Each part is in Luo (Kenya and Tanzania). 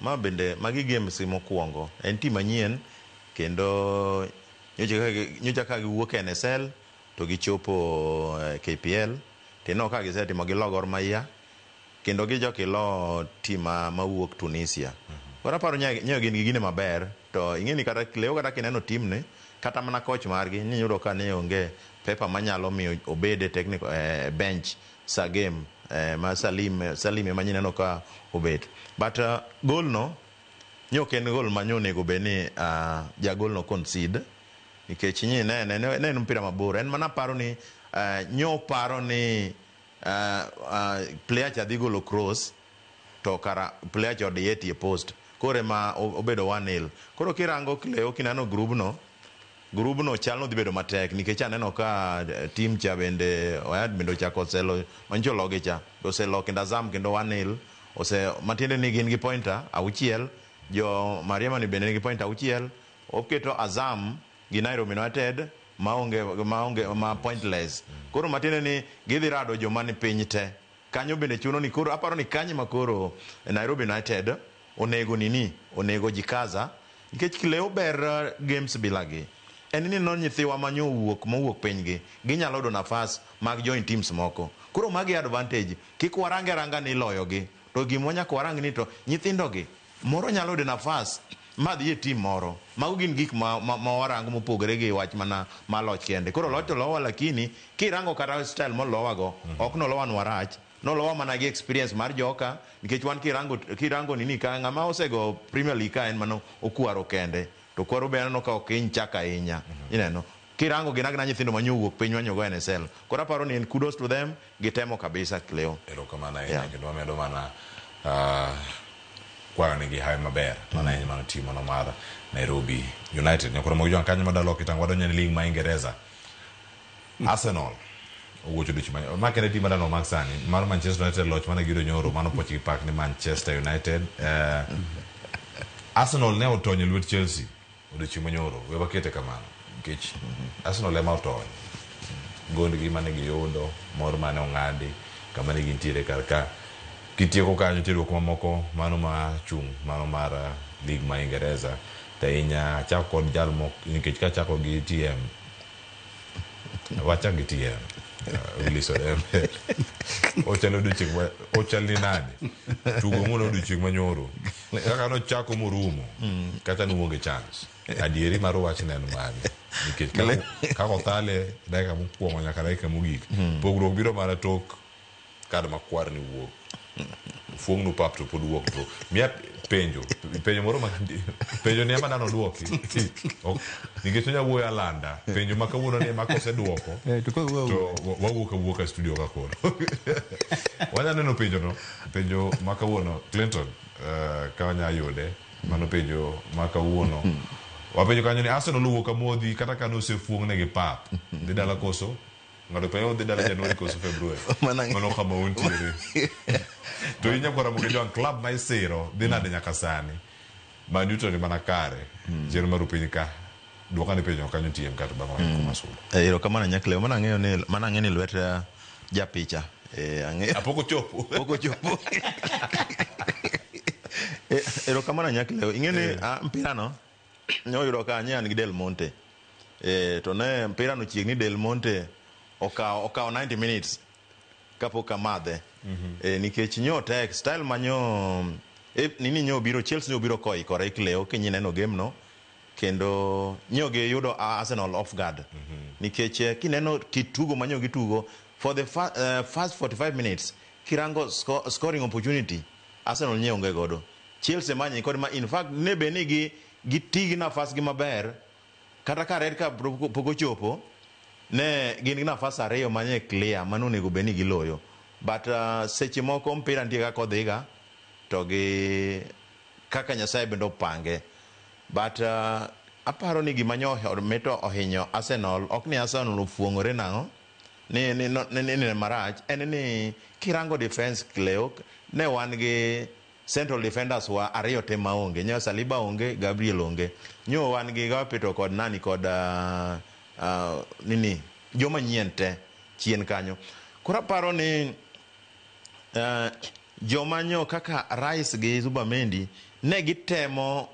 Ma bende magi games mokwongo. En team manyien kendo nyocha ka giwuok e NSL to gichopo KPL tineno ka gisetimo gilo Gor Mahia kendo gijok ilo team mawuok Tunisia. Koro aparo nyo gin gi gine maber to ing'e ni kata leo kata kineno team ni kata mana coach margi niyudo ka ne onge Pepper manyalo miyo obed e technical bench sa game ma Salim ema nyineno ka obet. But goal no nyo ok en goal ma nyo onego bed ni jagol no concede nikech nyi ne en mpira mabor. En mana paro ni nyo paro ni player cha dhi golo cross to kara player cha odiye tie post koro ema obedo 1-0. Koro kirango Cleo kineno grubno chal no dhi bedo matek nikech aneno ka team cha bende oya bende ochako oselo manyicho ologi cha oselo kendo Azam kendo 1-0 ose matiende ni gin gi pointer 6 jo Mariema ni bende nigi point 6 oketo Azam gi Nairobi United maonge ma pointless. Koro matiende ni gidhi rado joma ni piny te kanyo bende chuno ni koro aparo ni kanyo ma koro Nairobi United onego nini onego jikaza nikech Cleo ber games bilagi en ni no nyithiwa manyo wuok mowuok piny gi ginyalo yudo nafas mag join teams moko. Koro magi advantage kik warange ranga ni iloyo gi to gima nyaka warang ni to nyithindo gi moro nyalo yudo nafas madhi e team moro. Mago gin gik ma warango mopogore gi wach mana ma loch kende. Koro loch to lowa lakini kirango kata style molowa go ok nolowa nwarach nolowa mana gi experience mar joka nikech wan kirango nini ka ng'ama osego Premier League ka en mano Okwaro kende to Okwaro be aneno ka ok hiny chak ahinya. Ineno kirango gin agina nyithindo manyo wuok piny manyo go NSL. Koro aparo ni en kudos to them gitemo kabisa Cleo. Erokamano ahinya kendo wamedo mana kwayo nigi hawi maber mana ahinya mano team mano mar Nairobi United. Nyakoro mogi jwang' kanyo madalo kitango wadonjo ne league ma Ingereza. Arsenal owuocho odiochieng' ma kende team madano mak sani mar Manchester United loch mane giyudo nyoro mano poch gi pak ni Manchester United. Arsenal ne otony e lwet Chelsea odiochieng' manyoro we wakete kamano nikech Arsenal ema otony gondgi mane giyudo mor mane ong'adi kama ne gintiere kar ka kitieko kanyo nitie duoko mamoko mano ma chung' mano mar league ma Ingereza to ahinya achako kod jal mok nikech kachako gi TM wachak gi TM Willis Olembe ochalo odiochieng' ma ochal ni nade tugo ng'uono odiochieng' manyoro kaka nochako morumo kata nuonge chance adieri mar wach ne en mane nikech kaka othale dakika mokwongo nyaka dakika mogik pogruok biro mana tok kad makwar ni wuok fuong'nu pap to pod wuok to miya penjo moro ma penjo ni ema dhano duoki nikech onya wuoyo alanda penjo ma kawuono ni ema koseduoko to wawuok awuoka studio ka koro wanya neno penjo no penjo ma kawuono Clinton ka wanya yude mano penjo ma kawuono wapenjo kanyo ni Arsenal owuok amodhi kata ka nosefuong'negi pap dhi dala koso ng'ato penjo dhi dala January koso February mano kama untiere to inya kwara moke jwang' club ma isiro dhi nade nyaka sani Man U to ni mana kare chenro mar piny ka duoka ni penjo kanyo TM kato bang' waneno kuma sudo Erokamano Nyakleo mana ang'eyo ni mana ang'e ni lwet japicha ang'eyo apok ochopo pok ochopo. Erokamano Nyakleo ing'e ni mpira no ne oyudo ka an gi Del Monte to ne mpira no chiegni Del Monte okawo 90 minutes kapok amadhe. Nikech nyo tek style manyo nini nyo biro Chelsea nyo biro koikore Cleo kinyi neno game no kendo nyo giyudo Arsenal off guard. Nikech kineno kit tugo manyo gitugo for the first 45 minutes kirango scoring opportunity Arsenal nye onge godo. Chelsea manye kod ma in fact ne be ni gi gitigi nafas gi maber kata ka red card pok ochopo ne gin gi nafas ariyo manye clear mano onego bed ni giloyo but seche moko mpira nitie kaka odhiga to gi kaka Nyasaye bende opange but aparo ni gima nyo mito ohinyo Arsenal ok ni Arsenal ofuong'ore nang'o ni marach en ni kirango defense Cleo ne wan gi central defenders wa ariyo te maonge nyo Saliba onge Gabriel onge nyo wan gi Gapito kod nani kod nini joma nyien te chien kanyo. Koro aparo ni joma nyo kaka Rice gi Zubimendi Ne gitemo,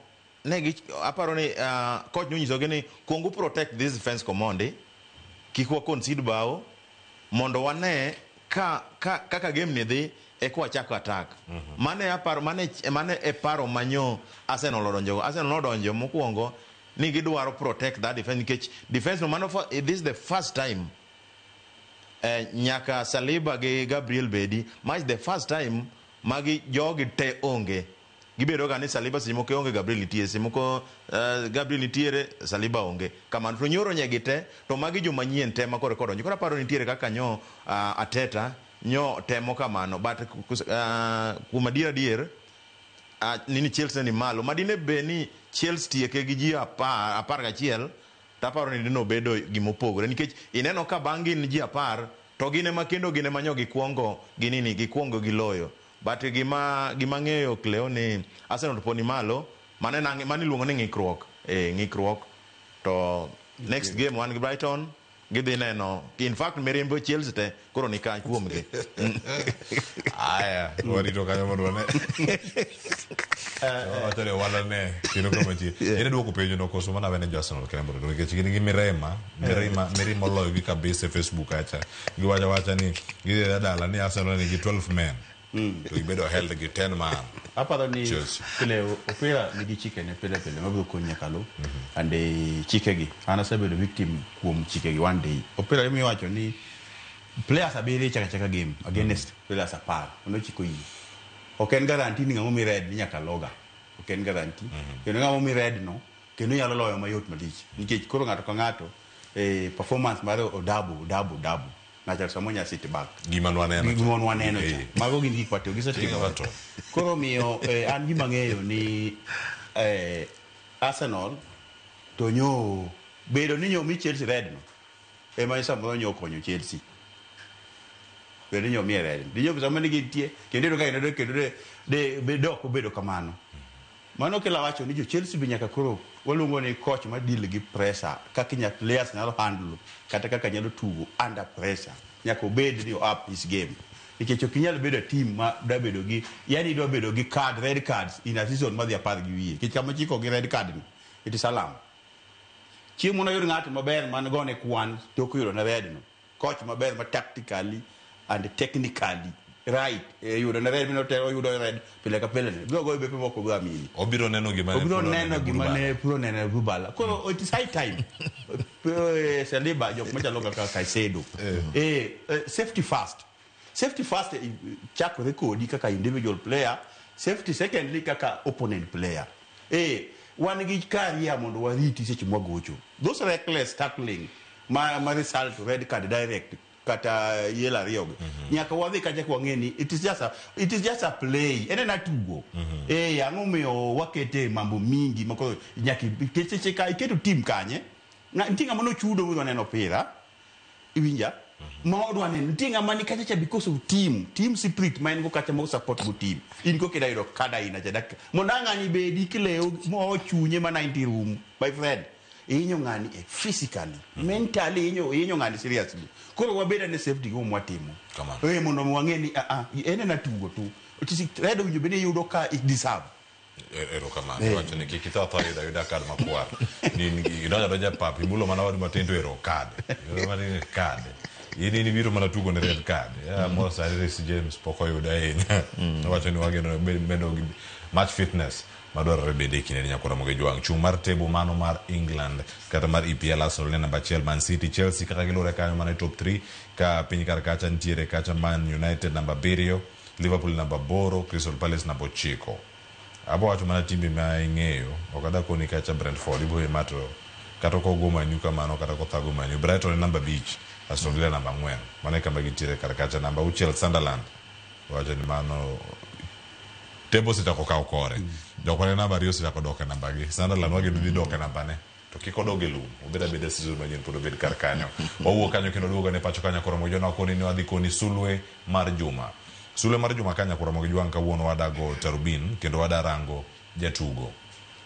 ne gi aparo ni coach nonyisogi ni kuongu protect this defense komondi, kik wa concede bao mondo wane ka kaka game ni dhi eka wachako attack. Mane aparo mane e paro manyo Arsenal odonjo. Arsenal nodonjo mokwongo ni gidwaro protect that defense nikech defense no mano this is the first time nyaka Saliba gi Gabriel bedi ma is the first time magi jogi te onge. Gibedo ga ni Saliba seche moko onge, Gabriel nitie, seche moko Gabriel nitiere, Saliba onge kamano. To nyoro nyegi te to magi joma nyien te ma koro kodonjo. Koro aparo nitiere kaka nyo Arteta nyo temo kamano, but kuom adier nini Chelsea ni malo madine be ni Chelsea tieke gi ji 11 taparo ni dino bedo gimopogore nikech ineno ka bang' gin ji 10 to gin ema kendo gin ema nyo gikwongo gi nini gikwongo giloyo. But gima ng'eyo Cleo ni Arsenal to pod ni malo. Mano en mano iluongo ni ng'ikruok, ng'ikruok to next game wan gi Brighton gidhi neno. In fact mirimb Chelsea te koro ni ka kuomgi. Aya, warito kanyo mondo wane. Wacho ni walane kendo kama chi. Ere duoko penjo no koso mana wene jo Arsenal kende mondo nikech gin gi mirima oloyo gi kabisa e Facebook kacha. Giwacho wacha ni gidhi e dala ni Arsenal nigi 12 men. To gibedo held gi 10 man. Aparo ni Chelsea. Pile opira nigi chikene pile pile mabiro konyi nyaka lo and chikegi an asebedo victim kuom chikegi. One day opira emiwacho ni players abiriyo chaka chaka game against players 10 mano chiko yie ok en guarantee ni ng'ama omi red ni nyaka loga, ok en guarantee. Kendo ng'ama omi red no kendo nyalo loyo mayot malich nikech koro ng'ato ka ng'ato performance mare odabu odabu odabu ng'ato samoro nya sit back. Gima nwaneno. Gima nwaneno cha. Mago gin gik matimo gisetimo. Gima to. Koro miyo an gima ng'eyo ni Arsenal to nyo bedo ni nyo mi Chelsea red no ema samoro nyo okonyo Chelsea bedo ni nyo miye red di nyo sama ni gintie kendo iyudo ka kendo de be dok obedo kamano. Mano kela wacho ni jo Chelsea be nyaka koro waluongo ni coach ma deal gi pressure kaka nya players nyalo handle kata kaka nyalo tugo under pressure nyaka obed ni up his game nikech ok inyal bedo team ma dwa bedo gi yani idwa bedo gi card red cards in a season madhi 10 gi wiye nikech kama chiko gi red card ni it is alarm. Chieng' mono yud ng'ato maber man gone kwan tok yudo ne red no coach maber ma tactically and technically right yudo ne red mino te oyudo red pile ka pile ne biro goyo bepe moko go amini. Obiro neno gima ne obiro Puro neno neno gima Burubala. Ne puro neno e Burubala. Koro it is high time Saliba jok machalo kaka Caicedo safety first, safety first chakore kodi kaka individual player, safety secondly kaka opponent player. Wan gi career mondo wariti seche mwagocho those reckless tackling ma result red card direct kata yellow ariyo gi nyaka wadhi kacha wang'e ni it is just a play en ena tugo. Ang'o miyo wakete mambo mingi makoro nyaka nikech seche ka iketo team kanye nitie ng'ama nochudo modwa neno opira iwinja ma odwa neno nitie ng'ama ni kacha cha because of team spirit ma en go kacha mo support go team in go kida yudo kada aina cha dak mondo ang' ng'ani bedi kileo mo chunye ma 90 room my friend ihinyo ng'ani physically, mentally ihinyo ng'ani seriously. Koro wabed ane safety go mwatimo. Kamano. Mondo wang'e ni en ena tugo tu. Red owinjo bed ni iyudo ka it deserve. Erokamano. Wacho ni kik itho athoa yudo ayuda kad makwar. Ni idonjo adonja e pap imulo mana wadu matin to ero kad. Ero mana kad. In ibiro mana tugo ne red card. Ya moro sani Reece James pok oyudo ahinya. Wacho ni wageno medo gi match fitness madwarore bende e kinde ni nyakora moge jwang' chung' mar table mano mar England kata mar EPL. Arsenal ne namba 1, Man City, Chelsea kaka gilure kanyo mana e top 3 ka piny kar kacha nitiere kacha Man United namba 7, Liverpool namba 8, Crystal Palace namba 9. Abo wacho mana timbe ma ing'eyo ok ada koni kacha Brentford ibo ema to kata ok ogo Man U kamano kata kothago Man U. Brighton en namba 5, Aston Villa namba 4, mano e kama gintiere kar kacha. Namba 6 Sunderland wacho ni mano table osechako kawo kore jok mane namba 2 osechako dok e namba gi. Sunderland wageno dhi dok e namba ne to kik odog e lum obed abeda season manyien pod obed kar kanyo. Wawuok kanyo kendo duogo ne pacho kanyo koro mojo koni ni wadhi koni sulwe mar juma, sulwe mar juma kanya koro mogi jwang' kawuono wadago tarubin kendo wada rango jatugo.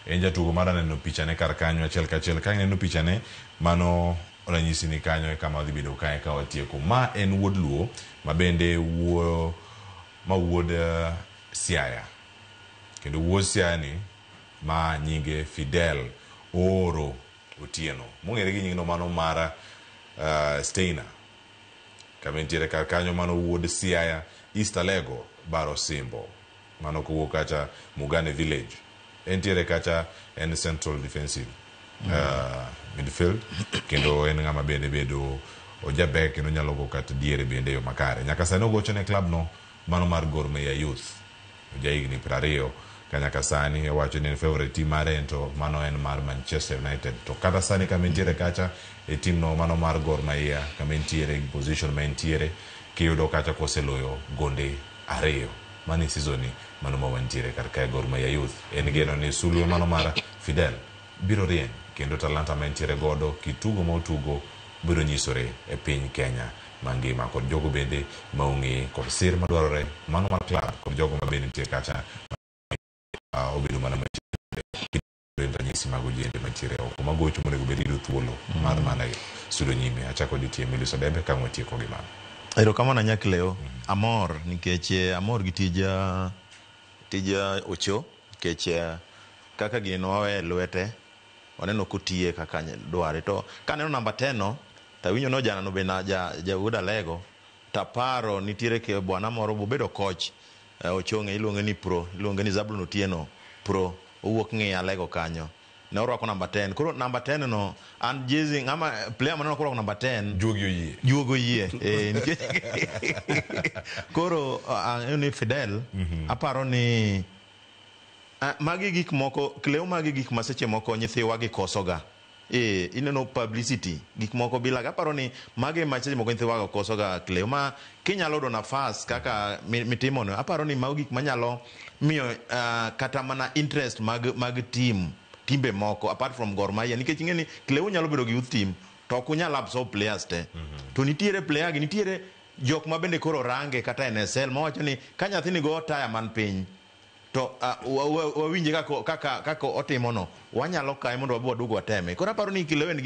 En jatugo mar aneno pichane kar kanyo achiel kachiel ka ineno pichane mano ranyisi ni kanyo e kama wadhi bedo kae ka watieko. Ma en wuod luo ma bende wuo ma wuod Siaya. Kendo wuod Siaya ni ma nyinge Fidel Ooro Otieno mong'ere gi nyingno mano mar Steiner. Kama entiere kar kanyo mano wuod Siaya East Alego Baro Simbo. Mano kowuok kacha Mugane Village. Entiere kacha en central defensive midfield kendo en ng'ama bende bedo ojaber kendo nyalo go kata diere bende e yo makare. Nyaka sani ogocho ne club no mano mar Gor Mahia Youth. Ojahigni 20 ka nyaka sani owacho ni en favorite team mare en to mano en mar Manchester United. To kata sani kama entiere kacha e team no mano mar Gor Mahia kama entiere gi position ma entiere kiyudo kacha koseloyo gonde 2 mano e season ni mano ma wantiere kar kae Gor Mahia Youth. En geno ni sulwe mano mar Fidel biro rieny kendo talanta ma entiere godo kitugo ma otugo biro nyisore e piny Kenya mangima kod jogo bende ma ong'e kod sir madwarore mano mar club kod jogo ma bende nitie kacha obedo mana en ranyisi mag ojende mantiere oko magocho monego bed yudo thuolo mar mana sudo nyime. Achako DTM Willis Odembe ka watieko gi mano. Erokamano Nyakleo, amor nikech amor gi tij Ocho nikech kaka gini nowe e lwete waneno kotiye kaka dware. To kaneno namba 10 no tawinjo ni ojana no be na ja wuod Alego taparo nitiere ke bwana moro bobedo coach Ochong'e iluonge ni Pro, iluonge ni Zablon Otieno Pro, owuok ng'iyo Alego kanyo. Ne orwako namba 10. Koro namba 10 no an jezi ng'ama player maneno korwako namba 10 Juogi oyie. Juogo oyie. Nikech koro ang'eyo ni Fidel aparo ni magi gik moko Cleo, magi gik ma seche moko nyithiwa gi kosoga. Ineno publicity gik moko bila aparo ni magi ma seche moko nyithiwa go kosoga Cleo ma kinyalo yudo nafas kaka mitimo no aparo ni mago gik manyalo miyo kata mana interest mag team timbe moko apart from Gor Mahia nikech ing'e ni Cleo nyalo bedo gi youth team to ok unyal absorb players te. To nitiere player gi nitiere jok ma bende koro range kata NSL mawacho ni ka nyathini go taya man piny to wawinje kaka otimo no wanyalo kae mondo wabi waduog wateme. Koro aparo ni Cleo en gi